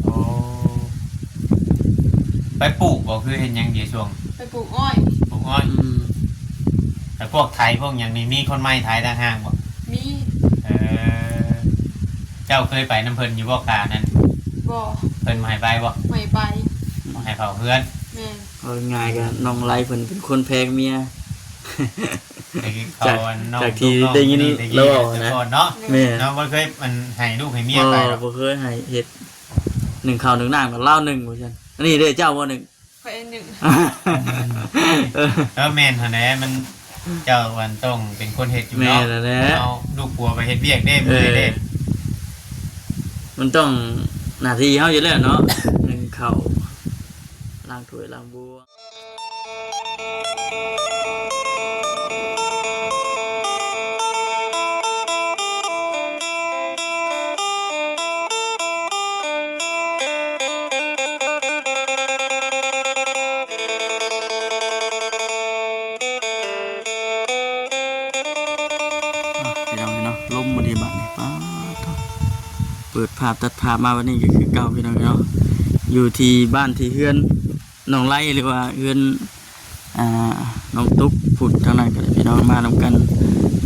ໂອ້ ໄປປູກບໍ່ ຄືເຮັດຫຍັງຢູ່ຊ່ວງ? ໄປປູກອ້ອຍ ປູກອ້ອຍ. ອືມ ແລ້ວພວກໄຖພວກຫຍັງນີ້ ມີຄົນໃໝ່ໄຖຕ່າງຫາກບໍ່? ມີ. ເອີ ເຈົ້າເຄີຍໄປນຳເພິ່ນຢູ່ບໍ່ ການັ້ນ? ບໍ່. ເພິ່ນບໍ່ໃຫ້ໄປບໍ່? ບໍ່ໃຫ້ໄປ. ບໍ່ໃຫ້ເຂົ້າເຮືອນ. ແມ່ນ. ເວົ້າງ່າຍໆ ກໍນ້ອງໄລເພິ່ນເປັນຄົນແພງເມຍ ຈາກ ຈາກທີ່ໄດ້ຍິນລາວເວົ້ານະ. ແມ່ນ. ນ້ອງບໍ່ເຄີຍ ອັນ ໃຫ້ລູກໃຫ້ເມຍໄປດອກ. ບໍ່ເຄີຍໃຫ້ເຮັດ ໜຶ້ງເຂົ້າໜຶ້ງນ້ຳກັບລາວໜຶ້ງ ວ່າຊັ້ນ. ອັນນີ້ເດ້ ເຈົ້າບໍ່ໜຶ້ງ? ຂ້ອຍໜຶ້ງ. ເອີ ເອີ ແມ່ນຫັ້ນແຫຼະ ມັນ ເຈົ້າ ອັນ ຕ້ອງເປັນຄົນເຮັດຢູ່ເນາະ. ແມ່ນແລ້ວແຫຼະ. ເອົາລູກຜົວໄປເຮັດວຽກເດ້ ເອີ ເມື່ອຍເດ້. ມັນຕ້ອງໜ້າທີ່ເຮົາຢູ່ແລ້ວເນາະ ໜຶ້ງເຂົ້າ ລ້າງຖ້ວຍລ້າງບົວ. ອ່ະ ພີ່ນ້ອງເນາະ ລົມມື້ນີ້ບາດນີ້ ປາດໂທ້ ເປີດພາບຕັດພາບມາ ວັນນີ້ກໍຄືເກົ່າ ພີ່ນ້ອງເນາະ ຢູ່ທີ່ບ້ານທີ່ເຮືອນ ນ້ອງໄລ ຫຼືວ່າເຮືອນ ອ່າ ນ້ອງຕຸກພຸ້ນ ທາງນັ້ນກໍໄດ້ ພີ່ນ້ອງ ມານຳກັນ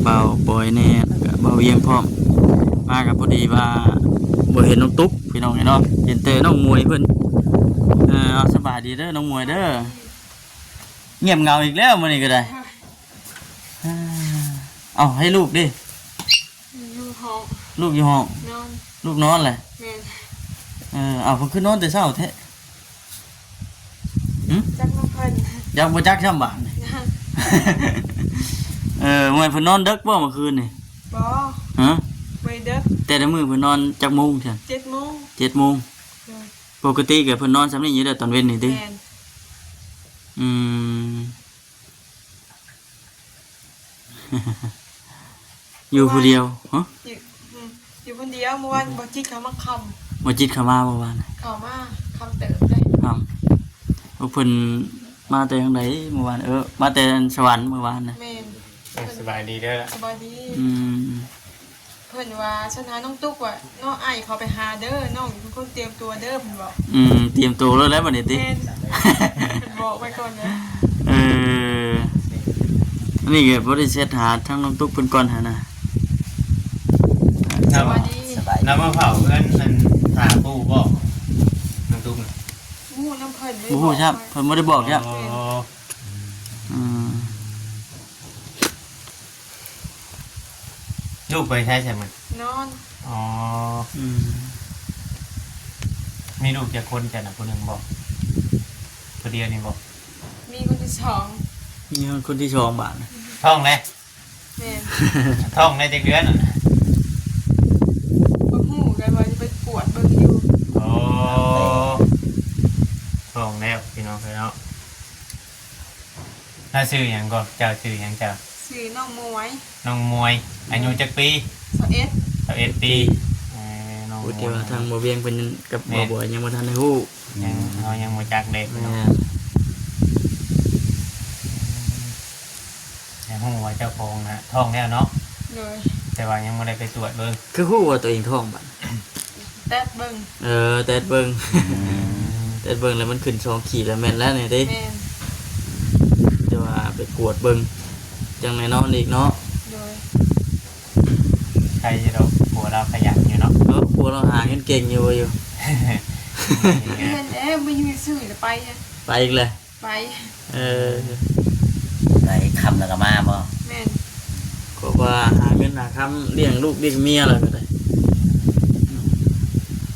ບ່າວບອຍແດ່ ແລ້ວກໍບ່າວວຽງພ້ອມ. ມາກໍພໍດີວ່າບໍ່ເຫັນນ້ອງຕຸກ ພີ່ນ້ອງເນາະ ເຫັນແຕ່ນ້ອງໝວຍເພິ່ນ. ເອີ ເອົາ ສະບາຍດີເດີນ້ອງໝວຍເດີ. ງຽບເຫງົາອີກແລ້ວມື້ນີ້ກໍໄດ້. ເອີ ເອົາ ໃຫ້ລູກເດ? ຢູ່ຫ້ອງ. ລູກຢູ່ຫ້ອງ? ນອນ. ລູກນອນແຫຼະ? ແມ່ນ. ເອີ ເອົາ ເພິ່ນຄືນອນແຕ່ເຊົ້າແທ້? ຫຶ? ຈັກນຳເພິ່ນ. ຍັງບໍ່ຈັກຊ້ຳບາດນີ້. ເອີ ແມ່ນເພິ່ນນອນເດິກບໍ່ເມື່ອຄືນນີ້? ບໍ່. ຮະ? ບໍ່ໄດ້ເດິກ. ແຕ່ລະມື້ເພິ່ນນອນຈັກໂມງຊັ້ນ? ເຈັດໂມງ. ເຈັດໂມງ. ໂດຍ. ປົກກະຕິກໍເພິ່ນນອນຊ່ຳນີ້ຢູ່ແລ້ວຕອນເວັນນີ້ຕິ? ແມ່ນ. ອືມ. ຢູ່ຜູ້ດຽວ? ຮະ? ຢູ່ ອືມ ຢູ່ຄົນດຽວ. ມື້ວານບໍ່ຈິດເຂົ້າມາຄ່ຳ. ບໍ່ຈິດເຂົ້າມາມື້ວານ? ເຂົ້າມາຄ່ຳເຕີບເດ້. ຄ່ຳ. ໂອ້ ເພິ່ນມາແຕ່ທາງໃດມື້ວານ? ເອີ ມາແຕ່ສະຫວັນມື້ວານນະ. ແມ່ນ. ສະບາຍດີເດີ. ສະບາຍດີ. ອືມ. ເພິ່ນວ່າ ຊັ້ນຫານ້ອງຕຸກວ່າ ນ້ອງອ້າຍເຂົ້າໄປຫາເດີ ນ້ອງເປັນຄົນຕຽມຕົວເດີ ເພິ່ນບອກ. ອືມ ຕຽມໂຕໂລດແລ້ວບັດນີ້ຕິ? ແມ່ນ. ເພິ່ນບອກໄວ້ກ່ອນເດີ. ເອີ ອັນນີ້ກໍບໍ່ໄດ້ແຊັດຫາທາງນ້ອງຕຸກເພິ່ນກ່ອນຫັ້ນນະ. ສະບາຍດີ. ສະບາຍດີ. ລາວມາເຝົ້າເຮືອນ ອັນ ຖ້າປູ່ບໍ່ ນ້ອງຕຸກນະ? ຮູ້ນຳເພິ່ນ. ບໍ່ຮູ້ຊ້ຳ. ເພິ່ນບໍ່ໄດ້ບອກ. ແມ່ນ. ອໍ. ອືມ. ລູກໄປໃສຊະມື້? ນອນ. ອໍ. ອືມ. ມີລູກຈັກຄົນເຈົ້ານະ? ຜູ້ໜຶ່ງບໍ? ຜູ້ດຽວນີ້ບໍ? ມີຄົນທີສອງ. ມີຄົນທີສອງບາດ. ທ້ອງແລ້ວ? ແມ່ນ. ທ້ອງໄດ້ຈັກເດືອນນະ? ບໍ່ຮູ້ ກໍວ່າຊິໄປກວດເບິ່ງຢູ່. ອໍ. ທ້ອງແລ້ວ ພີ່ນ້ອງເອີຍເນາະ. ລາວຊື່ຫຍັງກໍ? ເຈົ້າຊື່ຫຍັງເຈົ້າ? ຊື່ນ້ອງໝວຍ. ນ້ອງໝວຍ. ອືມ. ອາຍຸຈັກປີ? ຊາວເອັດ. ຊາວເອັດປີ. ເອີ ນ້ອງໝວຍ. ໂອ້ ແຕ່ວ່າທາງບ່າວວຽງເພິ່ນກັບ ແມ່ນ ບ່າວບອຍຍັງບໍ່ທັນໄດ້ຮູ້. ຍັງ ອືມ ເຮົາຍັງບໍ່ຈັກເດ້. ແມ່ນ. ຍັງຮູ້ວ່າເຈົ້າຂອງນະທ້ອງແລ້ວເນາະ? ໂດຍ. ແຕ່ວ່າຍັງບໍ່ໄດ້ໄປກວດເບິ່ງ. ຄືຮູ້ວ່າຕົວເອງທ້ອງບາດ? ແຕດເບິ່ງ. ເອີ ແຕດເບິ່ງ. ອືມ. ແຕດເບິ່ງແລ້ວມັນຂຶ້ນສອງຂີດແລ້ວແມ່ນແລ້ວນີ້ຕິ? ແມ່ນ. ແຕ່ວ່າໄປກວດເບິ່ງຈັ່ງແນ່ນອນອີກເນາະ. ໂດຍ. ໃຄຢູ່ດອກ ຜົວລາວຂະຫຍັນຢູ່ເນາະ. ເອີ ຜົວລາວຫາເງິນເກັ່ງຢູ່ ຢູ່. ແມ່ນແລ້ວ ມາຢູ່ຊື່ແລ້ວໄປ. ໄປອີກແລ້ວ. ໄປ. ເອີ ໄປຄ່ຳແລ້ວກໍມາບໍ? ແມ່ນ. ກໍວ່າຫາເງິນຫາຄຳລ້ຽງລູກລ້ຽງເມຍແລ້ວກໍໄດ້.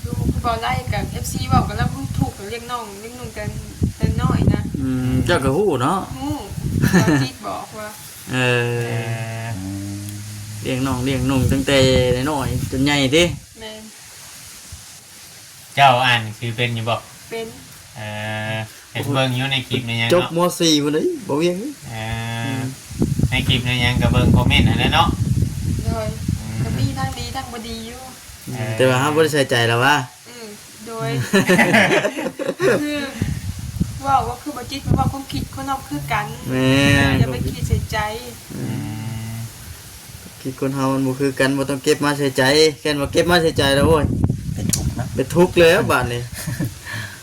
ຢູ່ບໍ່ໄດ້ກັບເອັບຊີເວົ້າກັນແລ້ວ ທຸກລ້ຽງນ້ອງລ້ຽງນຸ່ງແຕ່ ແຕ່ນ້ອຍນະ. ອືມ. ເຈົ້າກໍຮູ້ເນາະ? ຮູ້. ເຈົ້າຈິດບອກວ່າ. ເອີ. ເອີ. ອືມ. ລ້ຽງນ້ອງລ້ຽງນຸ່ງຕັ້ງແຕ່ນ້ອຍໆ ຈົນໃຫຍ່ຕິ? ແມ່ນ. ເຈົ້າອ່ານໜັງສືເປັນຢູ່ບໍ່? ເປັນ. ເອີ ເຫັນເບິ່ງຢູ່ໃນຄລິບໃນຫຍັງເນາະ. ຈົບ ມໍສີ່ພຸ້ນເດ້ ບໍ່ວຽງ. ເອີ. ອືມ. ໃນຄລິບໃນຫຍັງກໍເບິ່ງຄອມເມັນຫັ້ນແຫຼະເນາະ. ໂດຍ. ອືມ. ກໍມີທັງດີທັງບໍ່ດີຢູ່. ເອີ. ແຕ່ວ່າເຮົາບໍ່ໄດ້ໃສ່ໃຈລະຫວາ? ອືມ. ໂດຍ. ຄືເວົ້າກໍຄືບໍ່ຈິດ ເວົ້າຄວາມຄິດຄົນເຮົາຄືກັນ. ແມ່ນ. ຢ່າໄປຄິດໃສ່ໃຈ. ອືມ. ອືມ. ຄິດຄົນເຮົາມັນບໍ່ຄືກັນ ບໍ່ຕ້ອງເກັບມາໃສ່ໃຈ. ແຄ່ນວ່າເກັບມາໃສ່ໃຈແລ້ວ ໂອ້ຍ ເປັນທຸກເນາະ. ເປັ ທຸກແລ້ວບາດນີ້.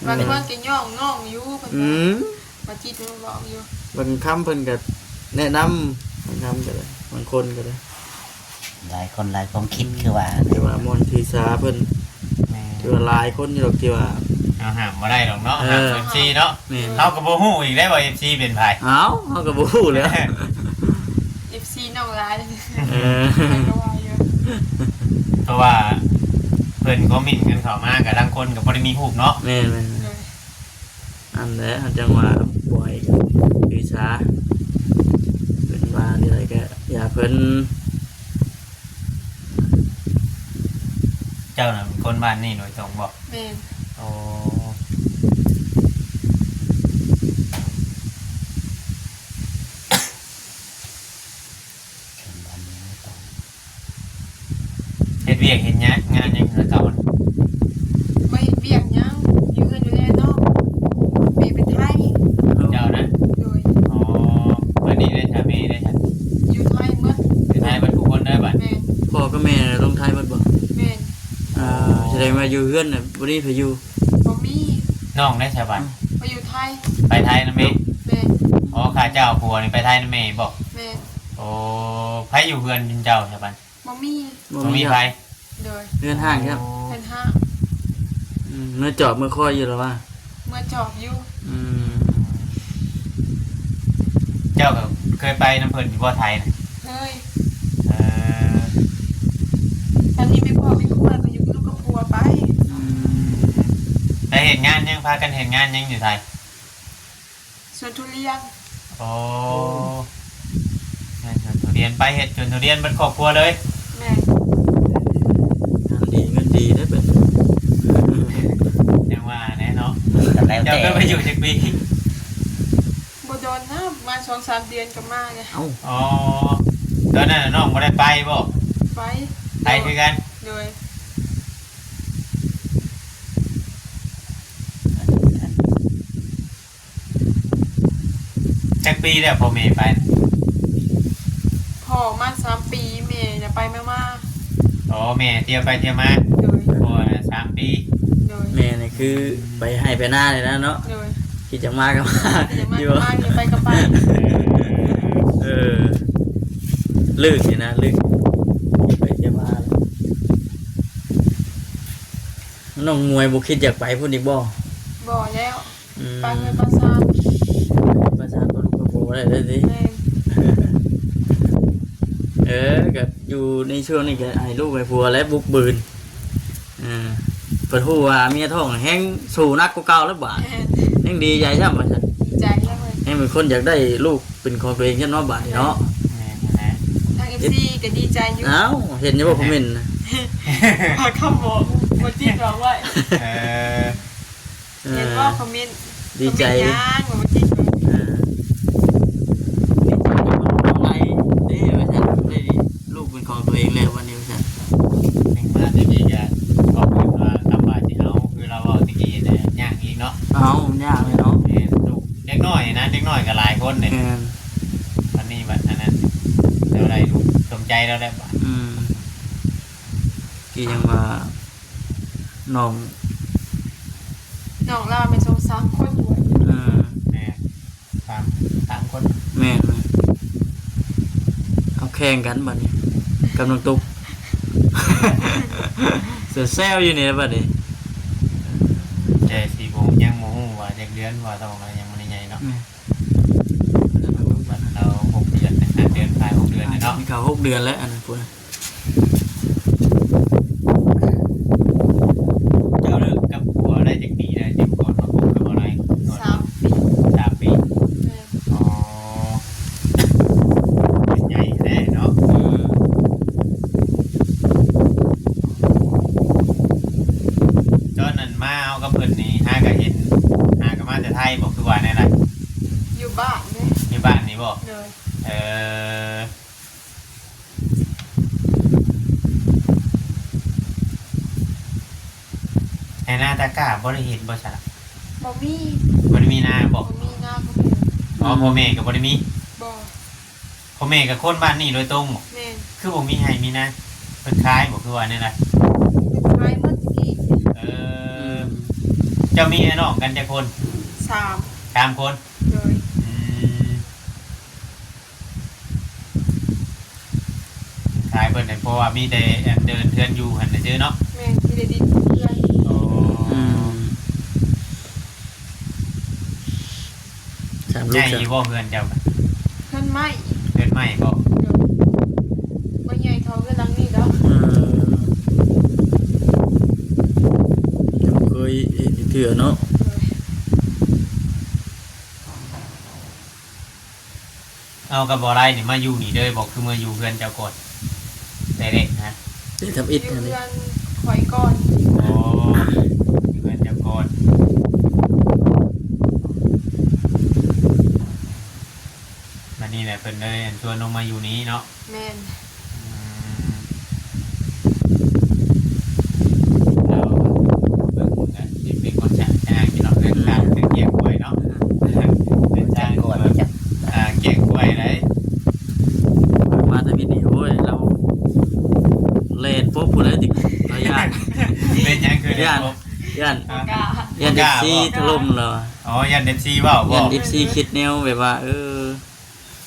ບາງຄົນກໍຍ້ອງນ້ອງຢູ່ ເພິ່ນ ອື ວ່າ ມ ວ່າຈິດມັນບອກຢູ່. ບາງຄຳເພິ່ນກໍແນະນຳ ບາງຄຳກໍໄດ້ ບາງຄົນກໍໄດ້ ຫຼາຍຄົນຫຼາຍຄວາມຄິດ ອື ຄືວ່າ ຖືວ່າມ່ວນຖືສາເພິ່ນ ແມ່ນ ຖືວ່າຫຼາຍຄົນຢູ່ດອກທີ່ວ່າ ເຮົາຫ້າມບໍ່ໄດ້ດອກເນາະ ເອີ ຫ້າມເອັຟຊີເນາະ ແມ່ນ ເຮົາກໍບໍ່ຮູ້ອີກເດ້ວ່າເອັຟຊີເປັນໃຜ. ອ້າວ ເຮົາກໍບໍ່ຮູ້ແຫຼ້ວ ເອັຟຊີນ້ອງຫຼາຍ ເອີ ເພາະວ່າເພິ່ນຄອມເມັນກັນເຂົ້າມາ ກໍລາງຄົນກໍບໍ່ໄດ້ມີຮູບເນາະ ແມ່ນໆ ໂດຍ ອັນແຫຼະ ເຮົາຈັ່ງວ່າບໍ່ໃຫ້ຖືສາ ເພິ່ນວ່າແນວໃດກໍຢ່າເພິ່ນ. ເຈົ້ານະເປັນຄົນບ້ານນີ້ໂດຍຕົງບໍ່? ແມ່ນ. ໂອ້ ເປັນບ້ານນີ້ໂດຍຕົງ. ເຮັດວຽກເຮັດຫຍັງ ງານຫຍັງແຕ່ເກົ່າ? ບໍ່ເຮັດວຽກຫຍັງ ຢູ່ເຮືອນຢູ່ແລເນາະ ແມ່ໄປໄທ. ເຈົ້ານະ? ໂດຍ. ອໍ ບາດນີ້ເດ້ຊະ ແມ່ເດ້ຊະ? ຢູ່ໄທໝົດ. ໄປໄທໝົດທຸກຄົນເດີບາດ? ແມ່ນ. ພໍ່ກັບແມ່ລົງໄທໝົດບໍ່? ແມ່ນ. ເອີ ສະແດງວ່າຢູ່ເຮືອນນະບໍ່ມີໃຜຢູ່? ບໍ່ມີ. ນ້ອງເດ້ຊະບາດ? ໄປຢູ່ໄທ. ໄປໄທນຳແມ່? ແມ່ນ. ອໍ ຂ້າເຈົ້າຜົວນີ້ໄປໄທນຳແມ່ບໍ? ແມ່ນ. ໂອ້ ໃຜຢູ່ເຮືອນເຈົ້າຊະບາດ? ບໍ່ມີ. ບໍ່ມີໃຜ? ໂດຍ. ເຮືອນຮ້າງແລ້ວ? ໂອ້ ເຮືອນຮ້າງ. ອືມ ເມືອຈອບເມືອຄອຍຢູ່ລະວ່າ? ເມືອຈອບຢູ່. ອືມ ເຈົ້າກໍເຄີຍໄປນຳເພິ່ນຢູ່ບໍ່ ໄທນະ? ເຄີຍ. ເອີ ຕອນນີ້ມີຄອບມີຄົວກໍຢູ່ກັບລູກກັບຜົວໄປ. ອືມ ໄປເຮັດງານຫຍັງ ພາກັນເຮັດງານຫຍັງຢູ່ໄທ? ສວນທຸລຽນ. ໂອ້ ງານສວນທຸລຽນ ໄປເຮັດສວນທຸລຽນເບິດຄອບຄົວເລີຍ? ແມ່ນ. ງານດີເງິນດີເດ້ເພິ່ນ ຈັ່ງວ່າແຫຼະເນາະ. ກໍແລ້ວແຕ່. ເຈົ້າເຄີຍໄປຢູ່ຈັກປີ? ບໍ່ດົນນະ ປະມານສອງສາມເດືອນກໍມາແລ້ວ. ເອົ້າ ອໍ ຕອນນັ້ນນ້ອງບໍ່ໄດ້ໄປບໍ? ໄປ. ໄປຄືກັນ? ໂດຍ. ຈັກປີແລ້ວພໍ່ແມ່ໄປ? ພໍ່ມາສາມປີ ແມ່ນະໄປມາມາ. ອໍ ແມ່ທ່ຽວໄປທ່ຽວມາ. ໂດຍ. ພໍ່ນະສາມປີ. ໂດຍ. ແມ່ນີ້ຄືໄປໄຮ່ໄປນານີ້ນະເນາະ. ໂດຍ. ຄິດຈະມາກໍມາ ຄິດຈະມາກໍມາ ຄິດຈະໄປກໍໄປ. ເອີ ລຶກນີ້ນະ ລຶກ ໄປທ່ຽວມາ. ນ້ອງມວຍບໍ່ຄິດຢາກໄປພຸ້ນອີກບໍ່? ບໍ່ແລ້ວ. ອືມ ປາເຮືອນປາຊານ ປາຊານ ປາລູກປາຜົວໄດ້ເລີຍຕິ? ແມ່ນ. ເອີ ກໍຢູ່ໃນຊ່ວງນີ້ກໍໃຫ້ລູກໃຫ້ຜົວແລະບຸກບືນ. ເອີ ເພິ່ນຮູ້ວ່າເມຍທ້ອງແຮງສູ້ໜັກກວ່າເກົ່າແລ້ວບາດ. ແມ່ນ. ແຮງດີໃຈຊ້ຳວ່າຊັ້ນ. ດີໃຈແລ້ວເວີ້ຍ. ແຮງເປັນຄົນຢາກໄດ້ລູກເປັນຂອງຕົວເອງຊ້ຳເນາະບາດນີ້ເນາະ. ແມ່ນ. ທາງເອັຟຊີກໍດີໃຈຢູ່. ອ້າວ ເຫັນຢູ່ບໍ່ຄອມເມັນນະ? ຫາຄຳບອກບໍ່ຈິດບອກໄວ້. ເອີ. ເອີ ເຫັນບໍ່ຄອມເມັນ ດີໃຈ ຄອມເມັນຫຍັງບໍ່ຈິດ. ເອີ ດີໃຈກັບນ້ອງໄລເດ້ວ່າຊັ້ນ ໄດ້ລູກເປັນຂອງຕົວເອງແລ້ວບັດນີ້ວ່າຊັ້ນ. ເປັນມາແຕ່ກີ້ກະບອກເພິ່ນວ່າ ຄຳວ່າຊິເອົາ ຄືລາວເວົ້າແຕ່ກີ້ນະ ຍາກອີກເນາະ. ເອົາ ຍາກເລີຍເນາະ. ແມ່ນ ລູກເດັກນ້ອຍນະ ເດັກນ້ອຍກໍຫຼາຍຄົນເດ້. ແມ່ນ. ບັດນີ້ບັດອັນນັ້ນ ແລ້ວໄດ້ລູກສົມໃຈລາວແລ້ວບາດ. ອືມ ຄືຫຍັງວ່າ ນ້ອງ ນ້ອງລາວແມ່ນສອງສາມຄົນຢູ່. ເອີ ແມ່ນ ສາມ ສາມຄົນ. ແມ່ນໆ ເອົາແຂ່ງກັນບັດນີ້ກັບນ້ອງຕຸກ ແຊວໆຢູ່ນີ້ລະບັດນີ້. ແຕ່ຊິບໍ່ ຍັງບໍ່ຮູ້ວ່າຈັກເດືອນ ເພາະວ່າທ້ອງລາວຍັງບໍ່ໄດ້ໃຫຍ່ເນາະ. ແມ່ນ. ບັດລາວຫົກເດືອນ ຫ້າເດືອນ ປາຍຫົກເດືອນແລ້ວເນາະ. ນີ້ເຂົ້າຫົກເດືອນແລ້ວ ອັນນັ້ນພຸ້ນນະ. ເຈົ້າເລີກກັບຜົວໄດ້ຈັກປີແລ້ວ? ແຕ່ກ່ອນມາຄົບກັບບ່າວໄລ ສາມປີ. ສາມປີ. ແມ່ນ. ອໍ ເປັນໃຫຍ່ແທ້ເນາະ. ອືມ ຕອນນັ້ນມາເອົາກັບເພິ່ນນີ້ ຫາກະເຫັນ ຫາກະມາແຕ່ໄທບໍ ຄືວ່າແນວໃດ? ຢູ່ບ້ານເດ້. ຢູ່ບ້ານນີ້ບໍ? ໂດຍ. ເອີ. ໄຮ່ນາຕາກ້າບໍ່ໄດ້ເຮັດບໍ່ຊະລະ? ບໍ່ມີ. ບໍ່ໄດ້ມີນາບໍ? ບໍ່ມີນາ. ພໍ່ແມ່ ອໍ ພໍ່ແມ່ກໍບໍ່ໄດ້ມີ? ບໍ່. ພໍ່ແມ່ກໍຄົນບ້ານນີ້ໂດຍຕົງບໍ? ແມ່ນ. ຄືບໍ່ມີໄຮ່ມີນາ? ເພິ່ນຂາຍບໍ ຄືວ່າແນວໃດ? ເພິ່ນຂາຍໝົດຕະກີ້. ເອີ. ເຈົ້າມີອ້າຍນ້ອງກັນຈັກຄົນ? ສາມ ສາມຄົນ. ໂດຍ. ອືມ ຂາຍເບິດເລີຍ ເພາະວ່າມີແຕ່ອັນເດີ່ນເຮືອນຢູ່ຫັ້ນນະຊື່ເນາະ. ແມ່ນ ທີ່ໄດ້ດິນເຮືອນ. ອໍ ອືມ ສາມລູກ ໃຫຍ່ຢູ່ບໍ່ເຮືອນເຈົ້າ? ເຮືອນໄມ້. ເຮືອນໄມ້ບໍ່? ໂດຍ. ບໍ່ໃຫຍ່ເທົ່າເຮືອນຫຼັງນີ້ດອກ. ອືມ ຍັງບໍ່ເຄີຍເຫັນຈັກເທື່ອເນາະ. ໂດຍ. ເອົາ ກັບບໍ່ໄດ້ນີ້ມາຢູ່ນີ້ເລີຍບໍ່ ຄືມາຢູ່ເຮືອນເຈົ້າກ່ອນແຕ່ເດັກນະ? ເຮັດທຳອິດຫັ້ນເດ້ ຢູ່ເຮືອນຂ້ອຍກ່ອນ. ອໍ ຢູ່ເຮືອນເຈົ້າກ່ອນ. ບັດນີ້ແຫຼະເພິ່ນເລີຍຊວນລົງມາຢູ່ນີ້ເນາະ. ແມ່ນ. ອືມ ລາວເບິ່ງນະ ເປັນ ເປັນຄົນຊ່າງ ຊ່າງຢູ່ເນາະ ເລື່ອງການ ອືມ ເລື່ອງກຽງກ້ວຍເນາະ. ເປັນຊ່າງ ອາ ກຽງກ້ວຍໃດ໋. ມາທຳອິດນີ້ ໂອ້ຍ ລາວແລ່ນປົບພຸ້ນແຫຼະຕິ ລາວຢ້ານ. ເປັນຫຍັງຄືຢ້ານ? ຢ້ານ ບໍ່ກ້າ ຢ້ານ ບໍ່ກ້າ ເອັຟຊີ ບໍ່ ຖະຫຼົ່ມລາວ. ອໍ ຢ້ານເອັຟຊີເວົ້າບໍ່? ຢ້ານເອັຟຊີຄິດແນວແບບວ່າ ເອີ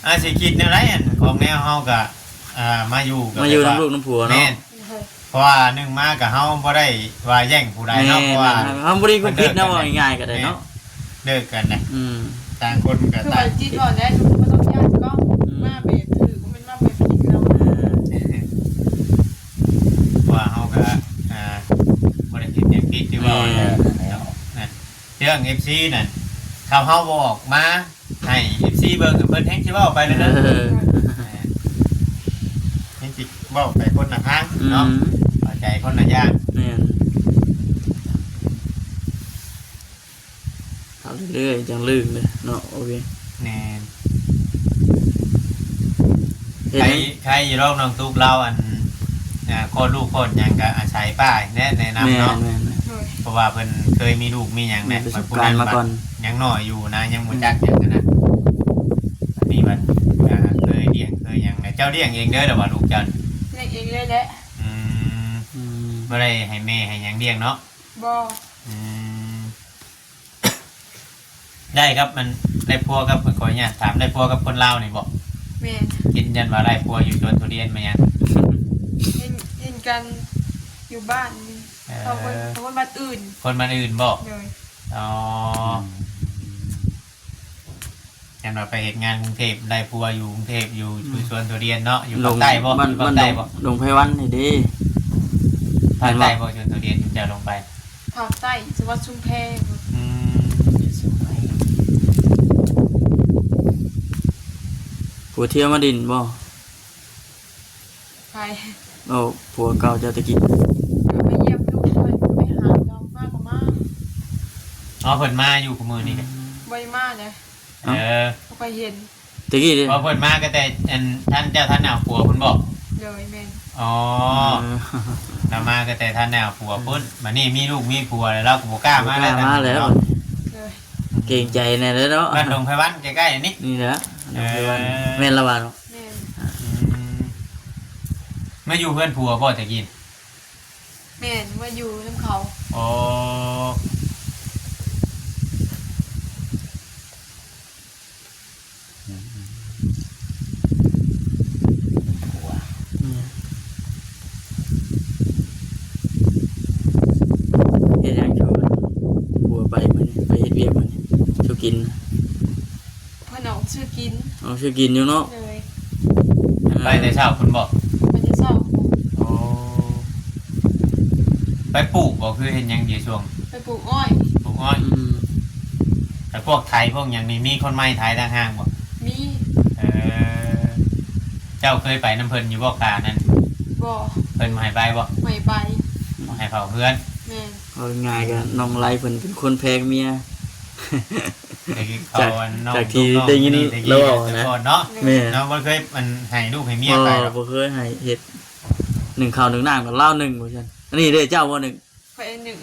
ອາ ຊິຄິດແນວໃດ ອັນຂອງແນວເຮົາກະ ອ່າ ມາຢູ່ ມາຢູ່ນຳລູກນຳຜົວເນາະ. ແມ່ນ ເພາະວ່າໜຶ່ງມາກະເຮົາບໍ່ໄດ້ວ່າແຍ່ງຜູ້ໃດເນາະ. ແມ່ນ ເພາະວ່າເຮົາບໍ່ໄດ້ຄວາມຜິດນະ ເລີກກັນ ເວົ້າງ່າຍໆກະໄດ້ເນາະ. ແມ່ນ ເລີກກັນນະ. ອືມ ຕ່າງຄົນກະ ຄື ຕ່າງ ວ່າຈິດວ່າແລ້ວ ບໍ່ຕ້ອງຢ້ານກໍ ອືມ ມາແບບຖືກ ມັນມາແບບຜິດເນາະ. ເພາະວ່າເຮົາກະ ອ່າ ບໍ່ໄດ້ເຮັດຫຍັງຜິດ ຄືເວົ້າ ແມ່ນ ນະ. ເລື່ອງເອັຟຊີນັ້ນ ຖ້າເຮົາບໍ່ອອກມາໃຫ້ເອັຟຊີເບິ່ງ ເພິ່ນແຮ່ງຊິເວົ້າໄປເລີຍເດີ. ເອີ ແມ່ນ ແຮ່ງຊິເວົ້າໄປຄົນລະທາງເນາະ. ອືມ ເຂົ້າໃຈຄົນລະຢ່າງ. ແມ່ນ ເອົາເລື້ອຍໆ ຈັ່ງລືມເດ້ເນາະ. ໂອເຄ ແມ່ນ. ເຮັດ ໃຄ ໃຄຢູ່ດອກ ນ້ອງຕຸກລາວ ອັນ ອ່າ ຄອດລູກຄອດຫຍັງກະອາໄສປ້າແນະ ແນະນຳເນາະ. ແມ່ນໆ ໂດຍ. ເພາະວ່າເພິ່ນເຄີຍມີລູກມີຫຍັງແນະ ມີປະສົບການມາກ່ອນ ຍັງນ້ອຍຢູ່ນະ ຍັງບໍ່ຈັກຫຍັງຫັ້ນນະ. ອັນນີ້ມັນ ອ່າ ເຄີຍລ້ຽງເຄີຍຫຍັງແນະ. ເຈົ້າລ້ຽງເອງເດີ ຫຼືວ່າລູກເຈົ້າ? ລ້ຽງເອງເລີຍແຫຼະ. ອືມ ອືມ ບໍ່ໄດ້ໃຫ້ແມ່ໃຫ້ຫຍັງລ້ຽງເນາະ? ບໍ່. ອືມ ໄດ້ກັບມັນ ໄດ້ຜົວກັບ ຂໍອະນຸຍາດຖາມ ໄດ້ຜົວກັບຄົນລາວນີ້ບໍ່? ແມ່ນ. ຢືນຢັນວ່າໄດ້ຜົວຢູ່ສວນທຸລຽນແມ່ນຫຍັງ? ເຫັນ ເຫັນກັນຢູ່ບ້ານນີ້. ເອີ ເຂົາຄົນ ເຂົາຄົນບ້ານອື່ນ. ຄົນບ້ານອື່ນບໍ່? ໂດຍ. ອໍ ອືມ ແມ່ນວ່າໄປເຮັດງານກຸງເທບ ໄດ້ຜົວຢູ່ກຸງເທບ ຢູ່ ອືມ ຢູ່ສວນທຸລຽນເນາະ. ຢູ່ພາກໃຕ້ບໍ່? ຢູ່ພາກໃຕ້ບໍ່? ດົງໄພວັນນີ້ເດ້. ພາກໃຕ້ບໍ່ ສວນທຸລຽນທີ່ເຈົ້າລົງໄປ? ພາກໃຕ້ ຈັງຫວັດຊຸມແພພຸ້ນ. ອືມ ຢູ່ຊຸມແພ. ຜົວທ່ຽວມາດິນບໍ່? ໃຜ? ເອົາ ຜົວເກົ່າເຈົ້າແຕ່ກີ້. ໄປຢ້ຽມລູກເພິ່ນ ໄປຫາເຂົາມາກໍມາ. ອໍ ເພິ່ນມາຢູ່ຄູ່ມື້ນີ້ກະ. ອືມ ບໍ່ໄດ້ມາເດ້. ເອີ ບໍ່ຄ່ອຍເຫັນ. ແຕ່ກີ້ເດ້ ພໍເພິ່ນມາກໍແຕ່ ອັນ ທ່ານເຈົ້າ ທ່ານເອົາຜົວພຸ້ນບໍ່? ໂດຍ ແມ່ນ. ອໍ ເອີ ລາວມາກໍແຕ່ທ່ານໄດ້ເອົາຜົວພຸ້ນ. ບັດນີ້ມີລູກມີຜົວແລ້ວ ລາວກໍບໍ່ກ້າມາແລ້ວ. ບໍ່ກ້າມາແລ້ວ. ໂດຍ ເກງໃຈແດ່ເນາະ. ບ້ານດົງໄພວັນໃກ້ໆນີ້. ນີ້ແຫຼະ ເອີ ດົງໄພວັນ. ແມ່ນລະວ່າເນາະ. ແມ່ນ. ອືມ ມາຢູ່ເຮືອນຜົວບໍ່ແຕ່ກີ້? ແມ່ນ ມາຢູ່ນຳເຂົາ. ອໍ ອືມ ຜົວ ອືມ ເຮັດຫຍັງຄືຜົວໄປມື້ນີ້ ໄປເຮັດວຽກມື້ນີ້ ສູ່ກິນ? ເພິ່ນອອກຊື້ກິນ. ອອກຊື້ກິນຢູ່ເນາະ. ໂດຍ. ອ່າ ໄປແຕ່ເຊົ້າພຸ້ນບໍ່? ໄປແຕ່ເຊົ້າ. ໂອ້ ໄປປູກບໍ່ ຄືເຮັດຫຍັງດຽວຊ່ວງ? ໄປປູກອ້ອຍ. ປູກອ້ອຍ. ອືມ ແລ້ວພວກໄຖພວກຫຍັງນີ້ ມີຄົນໃໝ່ໄຖຕ່າງຫາກບໍ່? ມີ. ເອີ ເຈົ້າເຄີຍໄປນຳເພິ່ນຢູ່ບໍ່ ການັ້ນ? ບໍ່. ເພິ່ນບໍ່ໃຫ້ໄປບໍ່? ບໍ່ໃຫ້ໄປ. ບໍ່ໃຫ້ເຝົ້າເຮືອນ. ແມ່ນ. ເວົ້າງ່າຍໆ ກໍນ້ອງໄລເພິ່ນເປັນຄົນແພງເມຍ. ຈາກ ຈາກທີ່ໄດ້ຍິນລາວເວົ້ານະ. ແມ່ນ. ເນາະ ບໍ່ເຄີຍ ອັນ ໃຫ້ລູກໃຫ້ເມຍໄປດອກ. ບໍ່ເຄີຍໃຫ້ເຮັດ ໜຶ້ງເຂົ້າໜຶ້ງນ້ຳກັບລາວໜຶ້ງ ວ່າຊັ້ນ. ອັນນີ້ເດ້ ເຈົ້າບໍ່ໜຶ້ງ? ຂ້ອຍໜຶ້ງ.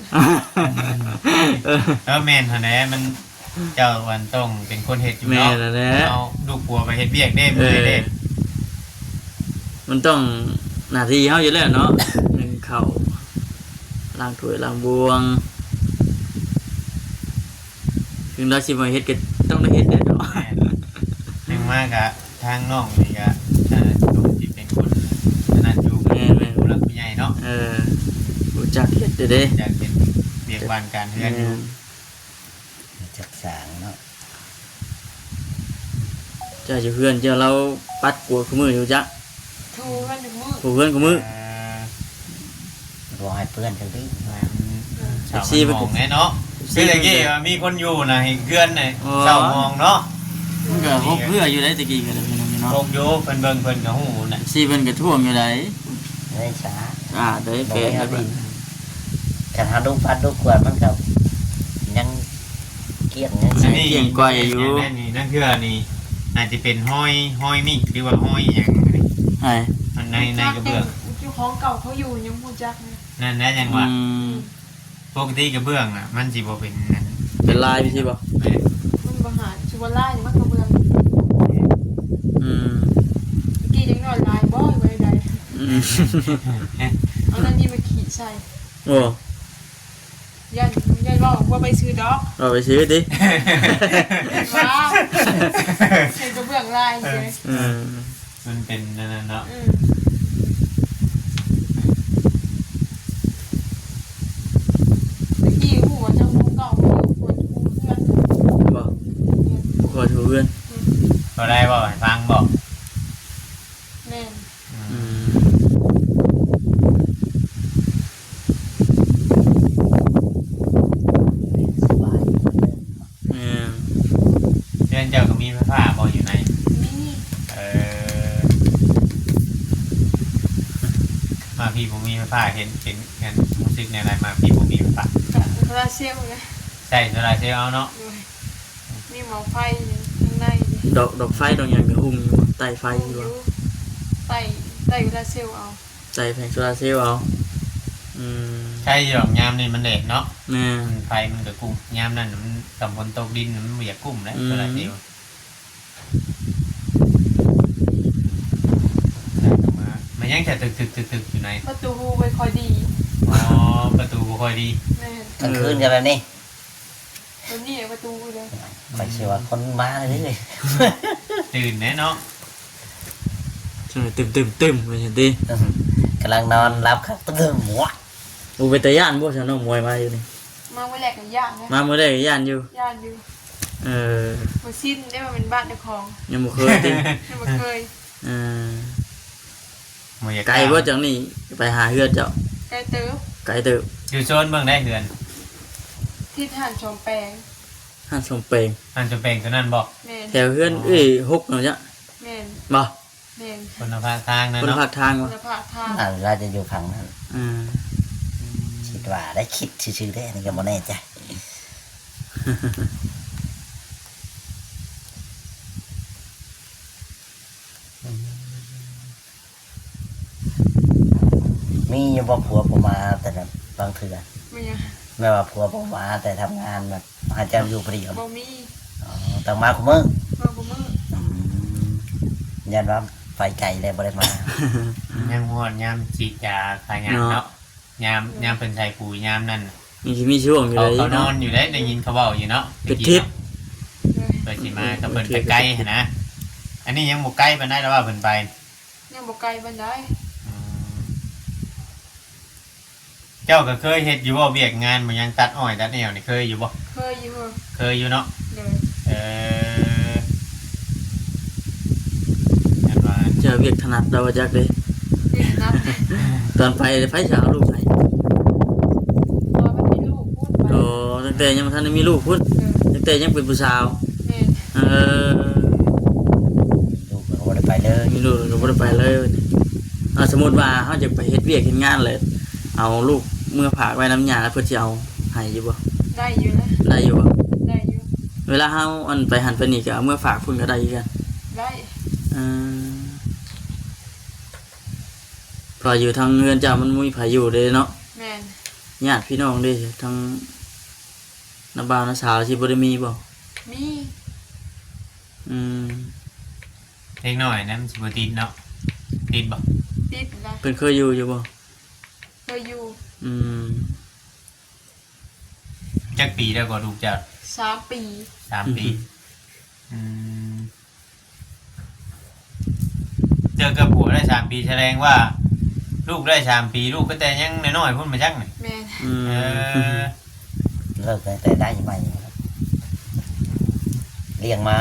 ເອີ ເອີ ແມ່ນຫັ້ນແຫຼະ ມັນ ເຈົ້າ ອັນ ຕ້ອງເປັນຄົນເຮັດຢູ່ເນາະ. ແມ່ນແລ້ວ. ເອົາລູກຜົວໄປເຮັດວຽກເດ້ ເອີ ເມື່ອຍເດ້. ມັນຕ້ອງໜ້າທີ່ເຮົາຢູ່ແລ້ວເນາະ. ໜຶ້ງເຂົ້າ ລ້າງຖ້ວຍລ້າງບ່ວງ. ເຖິງລາວຊິບໍ່ເຮັດກໍຕ້ອງໄດ້ເຮັດແຫຼະເນາະ. ແມ່ນ. ເຖິງມາກະທາງນ້ອງນີ້ກະ ອ່າ ຕ້ອງຊິເປັນຄົນອັນນັ້ນຢູ່ ແມ່ນໆ ຜູ້ຫຼັກຜູ້ໃຫຍ່ເນາະ. ເອີ ຮູ້ຈັກເຮັດເດ້ ຮູ້ຈັກເຮັດວຽກບ້ານການເຮືອນຢູ່. ແມ່ນ. ຈັກສາງເນາະ. ເຈົ້າຢູ່ເຮືອນເຈົ້າ ລາວປັດກວາດຄູ່ມື້ຢູ່ຈັກ? ຖູເຮືອນທຸກມື້. ຖູເຮືອນຄູ່ມື້. ເອີ ບໍ່ໃຫ້ເປື້ອນຈັກທີ. ແມ່ນ. ເອີ ເອັຟຊີ ເຊົາມັນມອງແນ່ເນາະ. ເອັຟຊີ ຄືແຕ່ກີ້ວ່າມີຄົນຢູ່ນະ ເຮືອນນະ ອໍ ເຊົາມອງເນາະ. ມັນກໍຫົກເຮືອຢູ່ໃດ ແຕ່ກີ້ກໍໄດ້ພີ່ນ້ອງເນາະ. ຫົກຢູ່ ເພິ່ນເບິ່ງເພິ່ນກໍຮູ້ນະ. ເອັຟຊີ ເພິ່ນກໍທ້ວງຢູ່ໃດ. ເອີ ສາ ສາເດີ ບໍ່ແປນແລ້ວ. ຄັນເຮົາດຸປັດດຸກວາດ ມັນກໍຍັງກ້ຽງ ຍັງ ຍັງກ້ຽງກວ່າຢູ່. ອັນນີ້ ນັ້ນເທື່ອນີ້ອາດຈະເປັນຮອຍ ຮອຍມີດ ຫຼືວ່າຮອຍຫຍັງ. ໃຜ? ອັນໃນ ໃນກະເບື້ອງ ເຈົ້າຂອງເກົ່າເຂົາຢູ່ຍັງບໍ່ຮູ້ຈັກນະ. ນັ້ນແຫຼະ ຍັງວ່າ ອືມ ອືມ. ປົກກະຕິກະເບື້ອງນະ ມັນຊິບໍ່ເປັນອັນ ເປັນລາຍຊີ້ບໍ່? ແມ່ນ. ມັນບໍ່ຫາ ຊິວ່າລາຍມັນກະເບື້ອງ. ອືມ. ຕະກີ້ເດັກນ້ອຍລາຍບໍ່ ຫຼືວ່າໃດ? ອືມ. ເອົານັ້ນນີ້ມາຂີ້ໃສ່. ໂອ້ ຢ້ານ ຢ້ານເວົ້າ ເວົ້າໄປຊື່ດອກ. ເວົ້າໄປຊື່ຕິ? ວ່າ ໃສ່ກະເບື້ອງລາຍເຊີຍ. ເອີ. ມັນເປັນອັນນັ້ນເນາະ. ອືມ. ຕະກີ້ຮູ້ວ່າເຈົ້າຂອງເກົ່າເຂົາຢູ່ ກວດຖູເຮືອນ. ບໍ່? ແມ່ນ. ກວດຖູເຮືອນ. ອືມ. ເຂົາໄດ້ເວົ້າໃຫ້ຟັງບໍ່? ແມ່ນ. ອືມ. ອືມ. ສະບາຍ. ແມ່ນ. ເຮືອນເຈົ້າກໍມີໄຟຟ້າບໍ່ຢູ່ໃນ? ມີ. ເອີ ມາພີ້ບໍ່ມີໄຟຟ້າ ເຫັນເປັນຫຍັງ ຮູ້ສຶກແນວໃດ ມາພີ້ບໍ່ມີໄຟຟ້າ? ກໍໂຊລາເຊວນະ. ໃຊ້ໂຊລາເຊວເອົາເນາະ. ໂດຍ. ມີໝໍ້ໄຟຢູ່ຂ້າງໃນ. ດອກ ດອກໄຟດອກຫຍັງກໍຫຸ່ງຢູ່ ໄຕ້ໄຟຢູ່. ຫຸ່ງຢູ່ ໄຕ້ ໄຕ້ໂຊລາເຊວເອົາ. ໃສ່ແຜງໂຊລາເຊວເອົາ. ອືມ. ໃຊ້ດອກຍາມນີ້ມັນແດດເນາະ. ແມ່ນ. ໄຟມັນກະກຸ້ມ ຍາມນັ້ນມັນ ຕອນຝົນຕົກດິນມັນບໍ່ຢາກກຸ້ມແຫຼະ. ອືມ. ໂຊລາເຊວ ມາ ມາຍັງຈະຕຶກໆໆໆຢູ່ໃນ ປະຕູບໍ່ຄ່ອຍດີ. ອໍ ປະຕູບໍ່ຄ່ອຍດີ. ແມ່ນ. ກາງຄືນກໍແບບນີ້. ເອີ. ໂຕນີ້ປະຕູເດ້. ຂ້ອຍຊິວ່າຄົນມາເລີຍ. ຕື່ນແດ່ເນາະ. ຕຶມໆໆ ວ່າຊັ້ນຕິ. ກຳລັງນອນຫຼັບຄັກ ຕຶມໆ ຫວະ. ໂອ້ ເປັນຕາຢ້ານບໍ່ຊະ ນ້ອງມວຍມາຢູ່ນີ້? ມາມື້ແລກກໍຢ້ານນະ. ມາມື້ແລກກໍຢ້ານຢູ່? ຢ້ານຢູ່. ເອີ. ບໍ່ຊິນເດ້ ວ່າເປັນບ້ານເຈົ້າຂອງ. ຍັງບໍ່ເຄີຍຕິ? ຍັງບໍ່ເຄີຍ. ເອີ. ບໍ່ຢາກ ໄກບໍ່ຈາກນີ້ໄປຫາເຮືອນເຈົ້າ? ໄກເຕີບ. ໄກເຕີບ. ຢູ່ໂຊນເບິ່ງໄດ້ເຮືອນ ທິດຮ້ານສອງແປງ. ຮ້ານສອງແປງ. ຮ້ານສອງແປງໂຕນັ້ນບໍ່? ແມ່ນ. ແຖວເຮືອນເອື້ອຍຫົກນັ້ນຈະ? ແມ່ນ. ບໍ່? ແມ່ນ. ຄົນລະພາກທາງນັ້ນເນາະ. ຄົນລະພາກທາງ. ຄົນລະພາກທາງ. ອ່າ ລາວຈະຢູ່ຝັ່ງນັ້ນ. ອືມ. ຄິດວ່າໄດ້ ຄິດຊື່ໆເດ້ ອັນນີ້ກໍບໍ່ແນ່ໃຈ. ມີຢູ່ບໍ່ ຜົວບໍ່ມາແຕ່ລະບາງເທື່ອ? ມີຫຍັງ? ແບບວ່າຜົວບໍ່ມາແຕ່ທຳງານ ແບບໃຫ້ເຈົ້າຢູ່ຜູ້ດຽວ? ບໍ່ມີ. ອໍ ຕ້ອງມາຄູ່ມື້? ມາຄູ່ມື້. ອືມ. ຢ້ານວ່າໄປໄກແລ້ວບໍ່ໄດ້ມາ. ຍັງຮອດຍາມສີດຢາຂາຍຢາເນາະ. ເນາະ. ຍາມ ອືມ ຍາມເພິ່ນໃສ່ປຸຍຍາມນັ້ນ ຍັງຊິມີຊ່ວງຢູ່ ເຂົາ ເລີຍ ເຂົານອນຢູ່ເດ້ ໄດ້ຍິນເຂົາເວົ້າຢູ່ເນາະ ເປັນທິດ. ເພິ່ນຊິມາກັບເພິ່ນໄປໄກຫັ້ນນະ. ອັນນີ້ຍັງບໍ່ໄກປານໃດ ລະວ່າເພິ່ນໄປ. ຍັງບໍ່ໄກປານໃດ. ອືມ. ເຈົ້າກໍເຄີຍເຮັດຢູ່ບໍ່ ວຽກງານບໍ່ ຫຍັງຕັດອ້ອຍຕັດແອວນີ້ ເຄີຍຢູ່ບໍ່? ເຄີຍຢູ່. ເຄີຍຢູ່ເນາະ. ໂດຍ. ເອີ. ແມ່ນວ່າ ເຈົ້າວຽກຖະໜັດລາວວ່າຈັກເດ້. ວຽກຖະໜັດ. ຕອນໄປໃຜຊິເອົາລູກໃຫ້? ຕອນມັນມີລູກພຸ້ນໄປ. ອໍ ຕັ້ງແຕ່ຍັງບໍ່ທັນໄດ້ມີລູກພຸ້ນ. ເອີ. ຕັ້ງແຕ່ຍັງເປັນຜູ້ສາວ. ແມ່ນ. ເອີ. ມີລູກກໍບໍ່ໄດ້ໄປເລີຍ. ມີລູກກໍບໍ່ໄດ້ໄປເລີຍ. ອ່າ ສົມມຸດວ່າເຮົາຈະໄປເຮັດວຽກເຮັດງານແລ້ວ ເອົາລູກເມືອຝາກໄວ້ນຳຍ່າ ເພິ່ນຊິເອົາໃຫ້ຢູ່ບໍ່? ໄດ້ຢູ່ນະ. ໄດ້ຢູ່ບໍ່? ໄດ້ຢູ່. ເວລາເຮົາ ອັນ ໄປຫັ້ນໄປນີ້ ກໍເອົາເມືອຝາກພຸ້ນກໍໄດ້ຄືກັນ. ໄດ້. ເອີ. ເພາະຢູ່ທາງເຮືອນເຈົ້າມັນບໍ່ມີໃຜຢູ່ເດ້ເນາະ. ແມ່ນ. ຍາດພີ່ນ້ອງເດ້ ທາງນ້າບ່າວນ້າສາວຊິບໍ່ໄດ້ມີບໍ່? ມີ. ອືມ. ເດັກນ້ອຍນະ ມັນຊິບໍ່ຕິດເນາະ. ຕິດບໍ່? ຕິດນະ. ເພິ່ນເຄີຍຢູ່ຢູ່ບໍ່? ເຄີຍຢູ່. ອືມ. ຈັກປີແລ້ວກໍລູກເຈົ້າ? ສາມປີ. ສາມປີ. ອືມ ເຈົ້າກັບຜົວໄດ້ສາມປີ ສະແດງວ່າລູກໄດ້ສາມປີ ລູກກໍແຕ່ຍັງນ້ອຍໆພຸ້ນ ມາຈັກນີ້. ແມ່ນ. ອືມ ເອີ ເລີກຕັ້ງແຕ່ໄດ້ໃໝ່ ລ້ຽງມາ.